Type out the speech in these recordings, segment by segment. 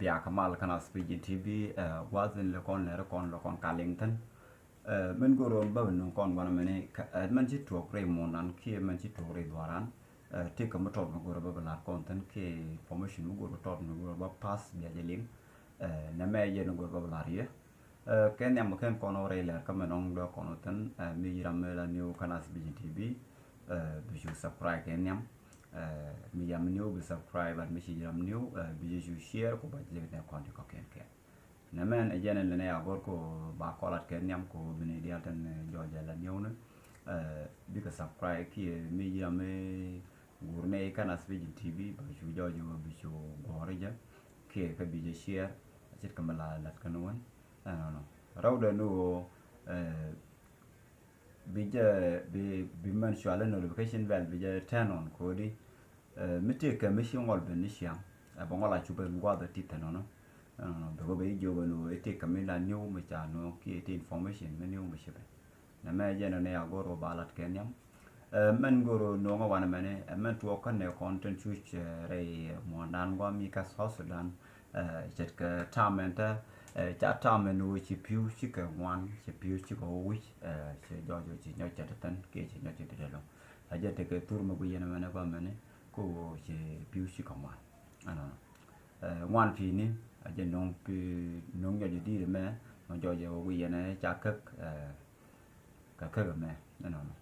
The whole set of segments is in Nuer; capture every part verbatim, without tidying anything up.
Ya kɛ mal kä Nath Vision T V, eh, gua̱th in lɛ kɔn lɛr kɔn lɛ kɔn ka liŋ thin. Eh, min go̱r ɣöö bä bi nuŋ kɔn gua̱n mɛni, eh, mɛn ci tuɔk rɛy muɔ̱ɔ̱nan kiɛ mɛn ci tuɔk rɛy dhuaran. Eh, ti kɛ mi tɔt mi go̱r bä bi lar kɔn thin kiɛ information mi go̱r bä tɔt mi go̱r bä pass bia jɛ liŋ. Eh, nɛ mɛ jɛ ni go̱r bä bi lar yɛ. Eh, kɛ nhiam kɛn kɔn ɣöö rɛy lɛr kä mɛ nɔŋ dɔ̱ kɔn thin, eh, mi jiram mi la new kä Nath Vision T V, eh, bi cu subscribe kɛ nhiam. Eh, mi jiram new bi subscribe, and mi ci jiram new, eh, bi cu share, ku ba jɛ nɛ kɔn ti kɔkiɛn kɛn. Nɛ mɛn ɛ jɛn ɛn lɛ nɛ a gɔr ko ba kɔlat kɛ nhiam ko bi ni dial tɛn, eh, jɔɔc ɛ la new ni. Eh, bikɛ subscribe kiɛ mi jiram mi gur nɛ kä Nath Vision T V, ba cu jɔɔc ɛ bi cu gɔr jɛ. Kiɛ kä bi jɛ share, a cit kä mi la lat kä ni wän. Ɛnɔnɔ. Rɛwdɛ ni ɣöö, eh, bi jɛ, bi, bi mɛn cual in notification bell bi jɛ turn on kodi. Eh, mi tëëkɛ mi ci ŋɔl ben ni ciaŋ, eh, bɛ ŋɔl a cupɛ mi guath ɛ ti thin nɔnɔ. Ɛnɔnɔ, bɛ ɣöö bɛ ji̱ jiök ɛn ɣöö i̱ tëëkɛ mi la new mi ca nööŋ kiɛ i̱ ti information mi new mi ci ben. Nɛ mɛ jɛn ɛ ni a go̱r ɣöö ba lat kɛ nhiam. Eh, mɛn go̱r ɣöö nööŋ ɛ wanɛ mɛni, eh, mɛn tuɔɔk kä nɛ kɔn tin cuc, eh, rɛy muɔ̱ɔ̱ndan gua̱a̱ mi kä South Sudan. Eh, ce̱tkɛ tam ɛn te, eh, ca tam ɛn ɣöö ci pi̱w cikɛ ŋuan, ci pi̱w cikɛ ɣöö wi̱c, eh, ci jɔɔc ɣöö ci nyɔc cɛ te thin kiɛ ci nyɔc cɛ te te lo̱ŋ. A jɛ tekɛ thur mi guic yɛn ɛmɛnɛ gua̱a̱ mɛni kä ɣöö ci pi̱w cikɛ ŋuan. Ɛnɔnɔ. Eh, ŋuan pi̱i̱ni, a jɛ no̱ŋ pi̱i̱, no̱ŋ nyɔc ɛ di̱i̱t ɛmɛ, mɔ jɔɔc ɛ ɣöö guic yɛn ɛ ca käk, eh, kɛ käk ɛmɛ. Ɛnɔnɔ.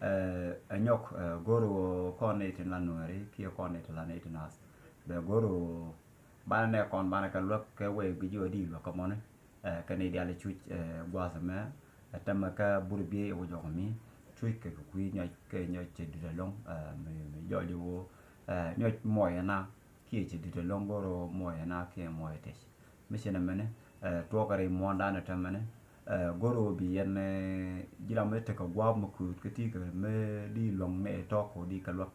Eh, ɛ nyɔk, eh, go̱r ɣöö kɔn ni tin la Nuɛɛri kiɛ kɔn ni tin la ni tin Nath. Bɛ go̱r ɣöö banɛ nɛ kɔn banɛ kɛ luäk kɛ wee guic ɣöö di luäk kɛ mɔni. Eh, kɛ ni diaal cuc, eh, gua̱a̱th ɛmɛ, eh, tämɛ kä bur biey ɛ wä jɔk mi cuc kɛ kɛ kui̱ nyɔc kɛ nyɔc cɛ duut ɛlɔ̱ŋ, eh, mi, mi jɔɔc ɣöö, eh, nyɔc muɔc ɛna kiɛ cɛ duut ɛlɔ̱ŋ go̱r ɣöö muɔc ɛna kiɛ muɔc ɛtɛc. Mi ci nɛ mɛni, eh, tuɔɔk kɛ rɛy muɔ̱ɔ̱ndan ɛ tämɛni, eh, go̱r ɣöö bi yɛn, eh, ji̱ ram mi tekɛ gua̱a̱p mi kuut kä ti kɛ mi di luäŋ ni ɛ tɔk kɛ di kɛ luäk.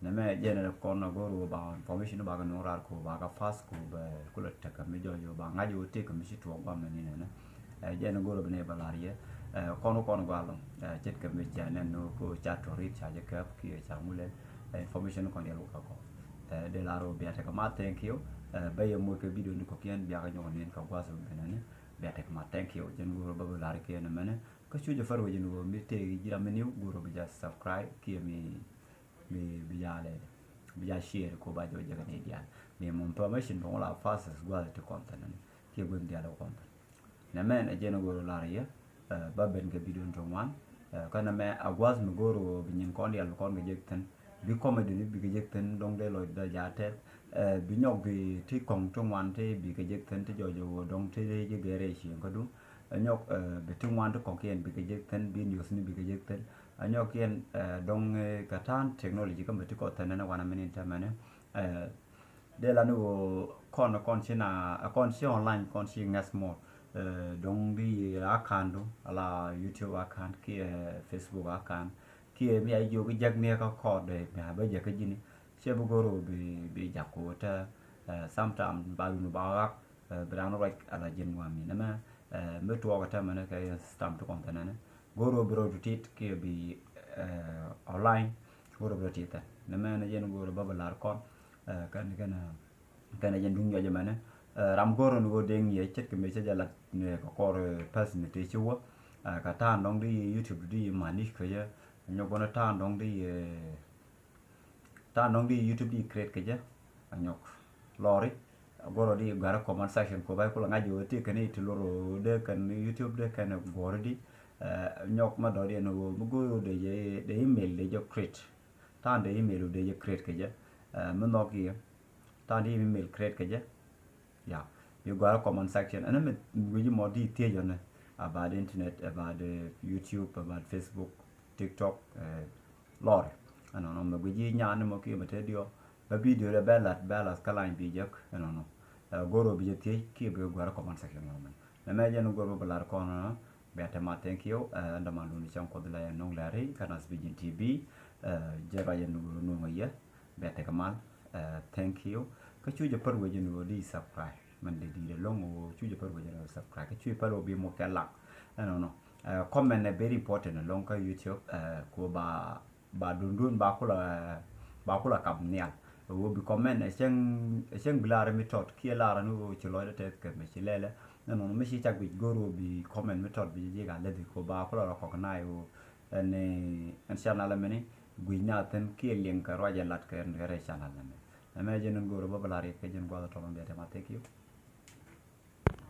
Nɛ mɛ jɛn ɛ kɔn a go̱r ɣöö ba information ba kɛ nuŋ raar kɛ ɣöö ba kɛ pass kɛ ɣöö bɛ kulɛ tekɛ mi jɔɔc ɣöö ba ŋa̱c ɣöö tëëkɛ mi ci tuɔɔk guam mɛ ni nɛnɛ. Eh, jɛn ɛ go̱r ɣöö bi nɛ ba lar yɛ. Eh, kɔn kɔn gual, eh, ce̱tkɛ mi cɛ nɛn ni kɛ ɣöö ca tuɔrit ca jɛ kɛp kiɛ ca ŋulɛ, eh, information kɔn yɛl wä kɛ kɔ. Eh, dee lar ɣöö bia tekɛ ma thank you. Eh, bɛ yɛ moc kɛ video ni kɔkiɛn bia kɛ nyɔk ni kɛ gua̱th ɣöö bɛ nɛni. Bia tekɛ ma thank you. Jɛn go̱r ɣöö bä bi lar kiɛ nɛ mɛni. Kä cu jɛ far wecin ɣöö mi tëë ji̱ ram mi niw go̱r ɣöö bi ja subscribe kiɛ mi, mi bi ja lɛ, bi ja share ko ba jɛ jɛ kɛ ni dial. Mi mɔ information bä ŋuɔl a passes gua̱th ti kɔn thin ni kiɛ gua̱th dial kɔn thin. Nɛ mɛn ɛ jɛn go̱r lar yɛ, eh, ba ben kɛ video ni ti ŋuan. Eh, kä nɛ mɛ a gua̱th mi go̱r ɣöö bi nyin kɔn dial bi kɔn kɛ jek thin. Bi comedy ni bi kɛ jek thin dɔŋ dee lɔc dee ja tɛth. Eh, bi nyɔk bi ti kɔŋ ti ŋuan ti bi kɛ jek thin ti jɔc ɣöö dɔŋ ti dee jek gɛr ɛ cieŋ kädu. Ɛ nyɔk, eh, bi ti ŋuan ti kɔ̱kiɛn bikɛ jek thin, bi news ni bikɛ jek thin. Ɛ nyɔk yɛn, eh, dɔŋ, eh, kɛ ta̱a̱n technology kä mi ti kɔ thin ni wanɛ mini tɛmɛni. Eh, dee la ni ɣöö kɔn, kɔn ci na, kɔn ci online, kɔn ci ŋɛth mɔ. Eh, dɔŋ di account du, ala YouTube account kiɛ Facebook account. Kiɛ mi a jiök jek ni kä kɔɔt, eh, mi a bä jek kä ji̱ni. Cɛ bi go̱r ɣöö bi, bi jak ko tɛ, eh, sometime ba dun ba ɣak, eh, bi raan ruac ala ji̱n ŋuan mi nɛmɛ, eh, mi tuɔɔk tɛmɛ ni kɛ system ti kɔn thinɛ ni. Go̱r ɣöö bi rɔ tu tit kiɛ bi, eh, online, go̱r ɣöö bi rɔ tit thɛn. Nɛmɛ ni jɛn go̱r ɣöö bä bi lar kɔn, eh, kɛn, kɛn, kɛn jɛn duŋ nyɔc ɛmɛni. Eh, ram go̱r ɣöö ni ɣöö dee ŋi̱eec ce̱tkɛ mi cä jɛ lat ni kɛ kɔr, eh, pɛth ni tëë ci wä. Eh, kɛ ta̱a̱n dɔ̱ŋ di YouTube di manic kɛ jɛ. Nyɔk bä ni ta̱a̱n dɔ̱ŋ di, eh, Ta̱a̱ nɔŋ di YouTube di create kɛ jɛ. A nyɔk lɔri. Goro di gɔ̱a̱rä comment section ko bay kula ŋa̱c jɛ wä ti kɛn iti loro de kɛn YouTube de kɛn gɔ̱a̱rä di. Eh, nyɔk ma dɔ̱r yɛn wä mi go̱o̱r de jɛ de email de jɛ create. Ta̱a̱ de email de jɛ create kɛ jɛ. Eh, mi nhɔk yɛ. Ta̱a̱ di email create kɛ jɛ. Ya, bi gɔ̱a̱rä comment section. Ɛn mi guici mɔ di thiec ɔnɛ about internet, about, eh, YouTube, about Facebook, TikTok, eh, lɔr. Ɛnɔnɔ mɛ guici nyan ni mɔ kiɛ mɛ te diɔ. Bɛ video dɛ bɛ lat, bɛ lat kä lany bi jek. Ɛnɔnɔ. Eh, go̱r ɔ bi jɛ thiec kiɛ bi gɔ̱a̱rä comment section ɔnɔ mɛ. Mɛ mɛ jɛ ni go̱r bä bɛ lat kɔn ɔnɔ. Bia te ma thank you, eh, ɛn däman duni cäŋ Kuoth la yɛn nuŋ lɛri kä Nath Vision T V, eh, jɛ ka yɛn nuŋ nuŋ yɛ, bia te kɛ mal, eh, thank you. Kä cu jɛ pär wecin wä di subscribe, mɛn di di lɔŋ wä cu jɛ pär wecin wä subscribe, kä cu jɛ pär wä bi mɔ kɛ lak, ɛnɔnɔ. Eh, comment ɛ very important lɔŋ kä YouTube, eh, ko ba ba dundun ba kula, ba kula kap nhial. Wä bi comment ɛ cäŋ ɛ cäŋ bi lar mi tɔt kiɛ lar ni wä ci lɔcdä tɛth kɛ mi ci lɛlɛ. Nɛ nɔnɔ mi ci cak bi go̱r wä bi comment mi tɔt bi ji̱ ji̱ ka läthi ko ba kulɔ rɔ kɔk nai wä ɛn ɛn channel mini guic na thin kiɛ liŋ kɛ ruac ɛ lat kɛ rɛ channel mini. Ɛmɛ jɛn go̱r wä bä bi lar yɛ kɛ jɛn guath tɔlɔm bia tɛma thank you.